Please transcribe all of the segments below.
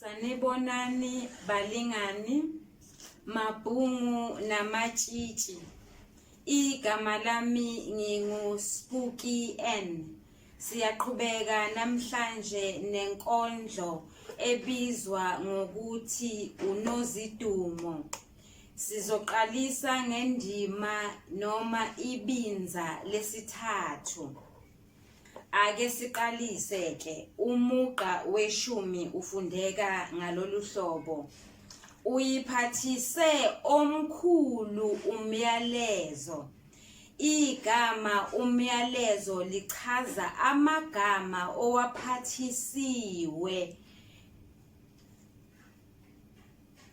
Sanibonani balingani, mabhungu namatshitshi. Igama lami ngingu Spooky N. Siyaqhubeka namhlanje nenkondlo ebizwa ngokuthi uNozidumo. Sizoqalisa ngendima noma ibinza lesithathu. Ake siqalise ke umugqa weshumi ufundeka ngalolu hlobo. Uyiphathise omkhulu umyalezo. Igama umyalezo lichaza amagama owaphathisiwe.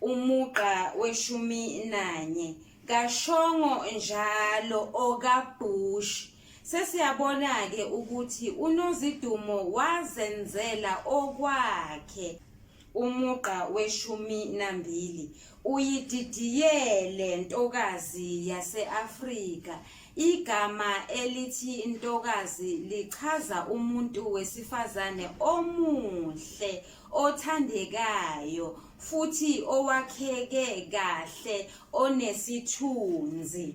Umugqa weshumi nanye kashongo njalo okaBush. Sesiyabona-ke ukuthi uNozidumo wazenzela okwakhe. Umugqa weshumi nambili uyididiyele ntokazi yase-Afrika. Igama elithi ntokazi lichaza umuntu wesifazane omuhle othandekayo futhi owakheke kahle onesithunzi.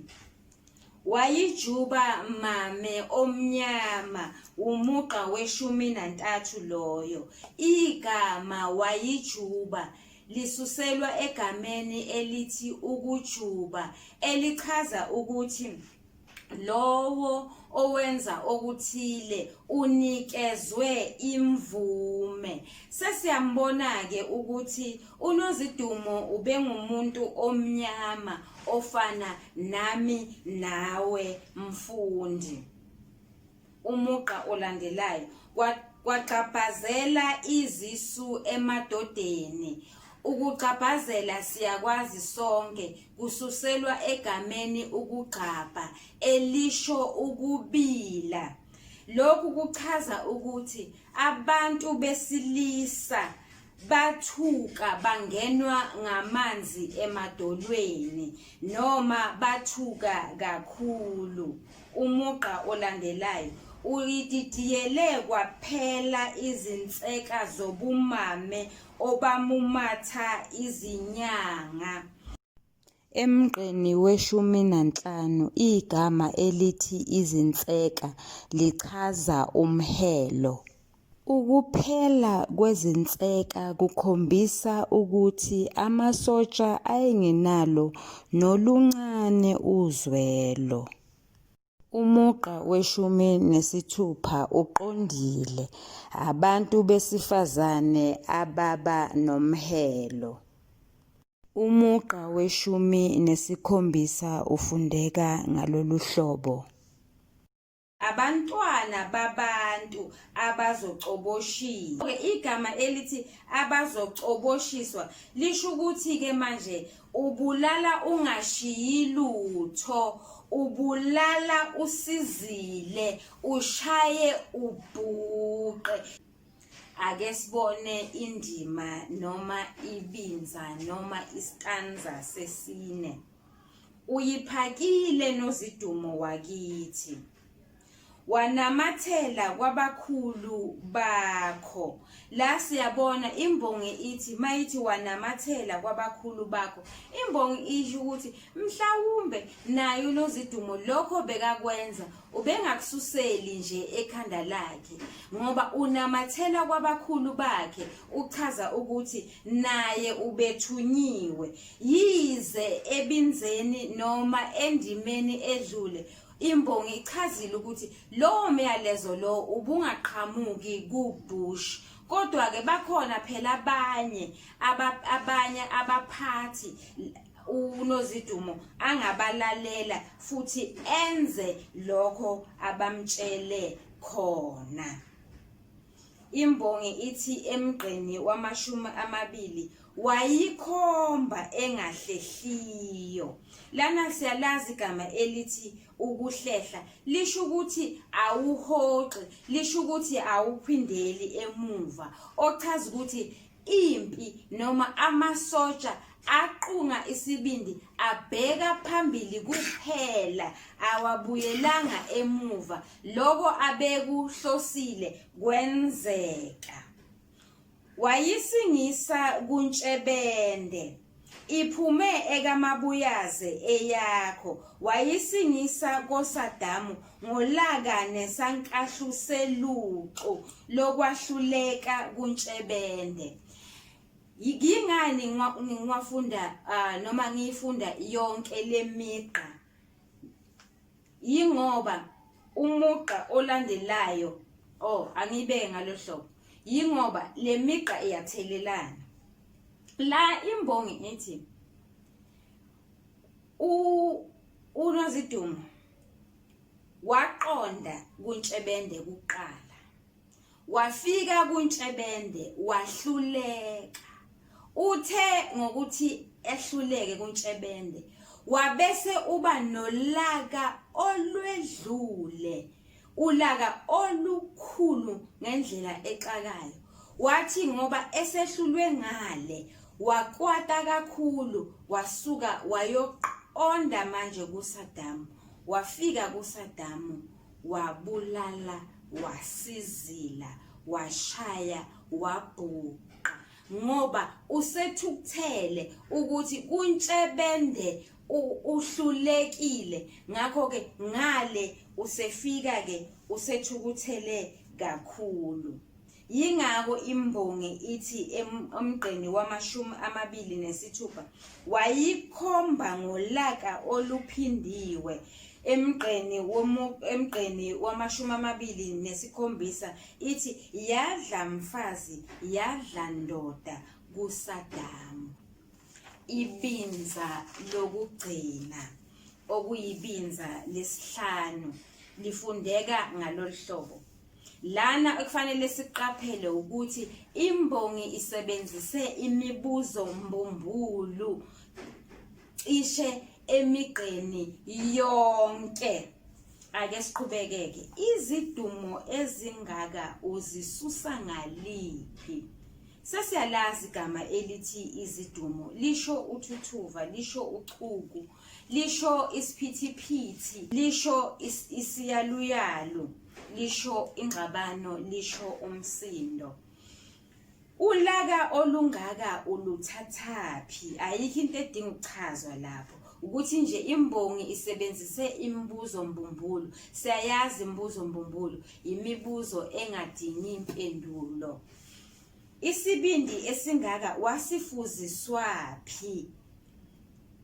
Wayijuba mame omnyama wumugqa weshumi nantathu loyo. Igama wayijuba lisuselwa egameni elithi ukujuba elichaza ukuthi lowo owenza okuthile unikezwe imvume. Sesiyambona-ke ukuthi uNozidumo ubengumuntu omnyama ofana nami nawe mfundi. Umugqa olandelayo kwagxabhazela izisu emadodeni. Ukugxabhazela siyakwazi sonke kususelwa egameni ukugxabha elisho ukubila. Lokhu kuchaza ukuthi abantu besilisa bathuka bangenwa ngamanzi emadolweni noma bathuka kakhulu. Umugqa olandelayo uyididiyele kwaphela izinseka zobumame obamumatha izinyanga. Emgqeni weshumi nanhlanu igama elithi izinseka lichaza umhelo. Ukuphela kwezinseka kukhombisa ukuthi amasosha ayengenalo noluncane uzwelo. Umugqa weshumi nesithupha uqondile, abantu besifazane ababa nomhelo. Umugqa weshumi nesikhombisa ufundeka ngalolu hlobo. Abantwana babantu abazocoboshiswa. Igama elithi abazocoboshiswa lisho ukuthi-ke manje ubulala ungashiyi lutho, ubulala usizile, ushaye ubhuqe. Ake sibone indima noma ibinza noma istanza sesine. Uyiphakile Nozidumo wakithi. Wanamathela kwabakhulu bakho. La siyabona imbongi ithi mayithi wanamathela kwabakhulu bakho. Imbongi isho ukuthi mhlawumbe naye uNozidumo lokho bekakwenza ubengakususeli nje ekhanda lakhe ngoba unamathela kwabakhulu bakhe uchaza ukuthi naye ubethunyiwe. Yize ebinzeni noma endimeni edlule imbongi ichazile ukuthi lowo myalezo lowo ubungaqhamuki kuBush kodwa-ke bakhona phela abanye abanye abaphathi uNozidumo angabalalela futhi enze lokho abamtshele khona. Imbongi ithi emgqeni wamashumi amabili wayikhomba engahlehliyo. Lana siyalazi igama elithi ukuhlehla lisho ukuthi awuhoxi, lisho ukuthi awuphindeli emuva, ochaza ukuthi impi noma amasotsha aqunga isibindi abheka phambili kuphela awabuyelanga emuva. Lokho abekuhlosile kwenzeka. Wayisingisa kuNtshebende iphume ekaMabuyaze eyakho wayisingisa koSadamu ngolaka nesankahlu seluxu lokwahluleka kuNtshebende. Yingani ngiwafunda noma ngiyifunda yonke lemigqa? Yingoba umugqa olandelayo, oh angiyibeke ngalohlobo, yingoba le migqa iyathelelana. La imbongi ithi uNozidumo waqonda kuNtshebende kuqala. Wafika kuNtshebende wahluleka. Uthe ngokuthi ehluleke kuNtshebende wabese uba nolaka olwedlule, ulaka olukhulu ngendlela exakayo. Wathi ngoba esehlulwe ngale wakwata kakhulu wasuka wayoqonda manje kuSaddam. Wafika kuSaddam wabulala wasizila washaya wabhuqa ngoba usethukuthele ukuthi kuntshebende uhlulekile ngakho-ke ngale usefika-ke usethukuthele kakhulu Yingakho imbongi ithi emgqeni wamashumi 26 wayikhomba ngolaka oluphindiwe emgqeni emgqeni wamashumi 27 ithi yadla mfazi yadla ndoda kuSadamu. Ibinza lokugcina okuyibinza lesihlanu lifundeka ngalolu hlobo. Lana ekufanele siqaphele ukuthi imbongi isebenzise imibuzo mbumbulu cishe emigqeni yonke. Ake siqhubekeke. Izidumo ezingaka uzisusa ngaliphi? Sesiyalazi igama elithi izidumo, lisho uthuthuva, lisho uchuku, lisho isiphithiphithi, lisho isiyaluyalu, lisho ingxabano, lisho umsindo. Ulaka olungaka uluthathaphi? Ayikho into edinga ukuchazwa lapho. Ukuthi nje imbongi isebenzise imibuzo mbumbulu. Siyayazi imibuzo mbumbulu, imibuzo engadingi impendulo. Isibindi esingaka wasifuziswaphi?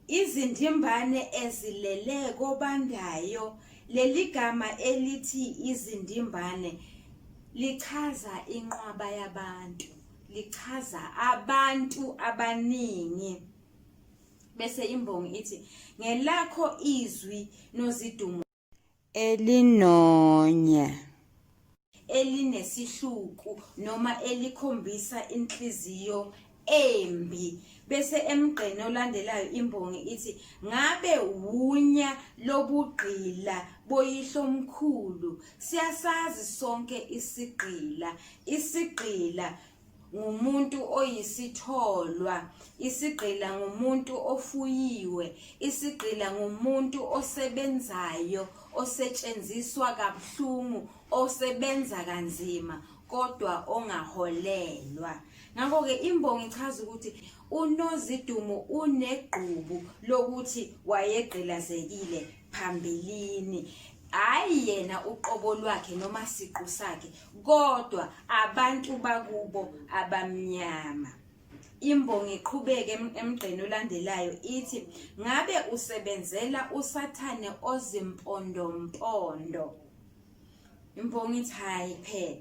Izindimbane ezilele kobandayo. Leli gama elithi izindimbane lichaza inqwaba yabantu, lichaza abantu abaningi. Bese imbongi ithi ngelakho izwi Nozidumo elinonya. Elinesihluku noma elikhombisa inhliziyo embi. Bese emgqeni olandelayo imbongi ithi ngabe wunya lobugqila boyihlomkhulu. Siyasazi sonke isigqila. Isigqila ngumuntu oyisitholwa, isigqila ngumuntu ofuyiwe, isigqila ngumuntu osebenzayo, osetshenziswa kabuhlungu, osebenza kanzima kodwa ongaholelwa. Ngakho-ke imbongi ichaza ukuthi uNozidumo unegqubu lokuthi wayegqilazekile phambilini hhayi yena uqobo lwakhe noma siqu sakhe kodwa abantu bakubo abamnyama. Imbongi iqhubeke emgqeni olandelayo ithi ngabe usebenzela uSathane ozimpondompondo. Imbongi ithi hhayi phela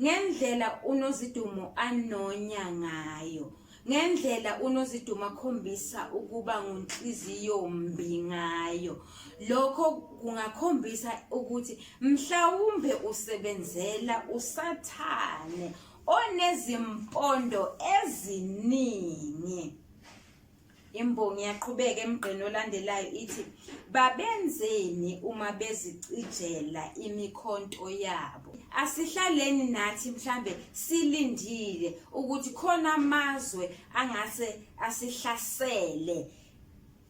ngendlela uNozidumo anonya ngayo ngendlela uNozidumo akhombisa ukuba ngunhliziyo mbi ngayo lokho kungakhombisa ukuthi mhlawumbe usebenzela uSathane onezimpondo eziningi. Imbongi iyaqhubeka emgqeni olandelayo ithi babenzeni uma bezicijela imikhonto yabo. Asihlaleni nathi mhlambe silindile ukuthi khona amazwe angase asihlasele.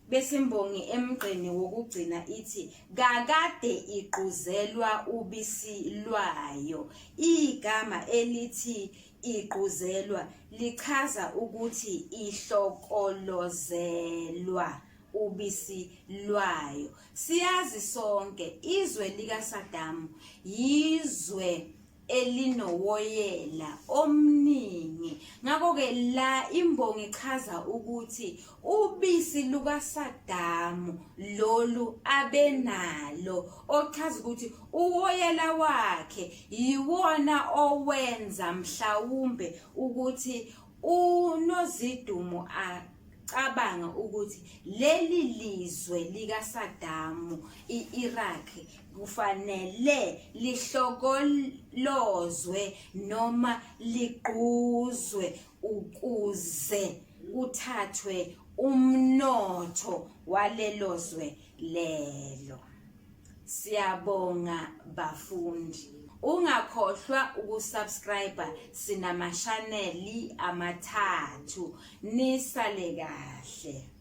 Bese imbongi emgqeni wokugcina ithi kakade igquzelwa ubisi lwayo. Igama elithi igquzelwa lichaza ukuthi ihlokolozelwa ubisi lwayo. Siyazi sonke izwe likaSaddam yizwe elinowoyela omningi. Ngakho-ke la imbongi ichaza ukuthi ubisi lukaSadamu lolu abenalo ochaza ukuthi uwoyela wakhe yiwona owenza mhlawumbe ukuthi uNozidumo cabanga ukuthi leli lizwe likaSaddam i-Iraq kufanele lihlokolozwe noma ligquzwe ukuze kuthathwe umnotho walelo zwe lelo. Siyabonga bafundi. Ungakhohlwa ukusubscribe sinamashaneli amathathu. Nisale kahle.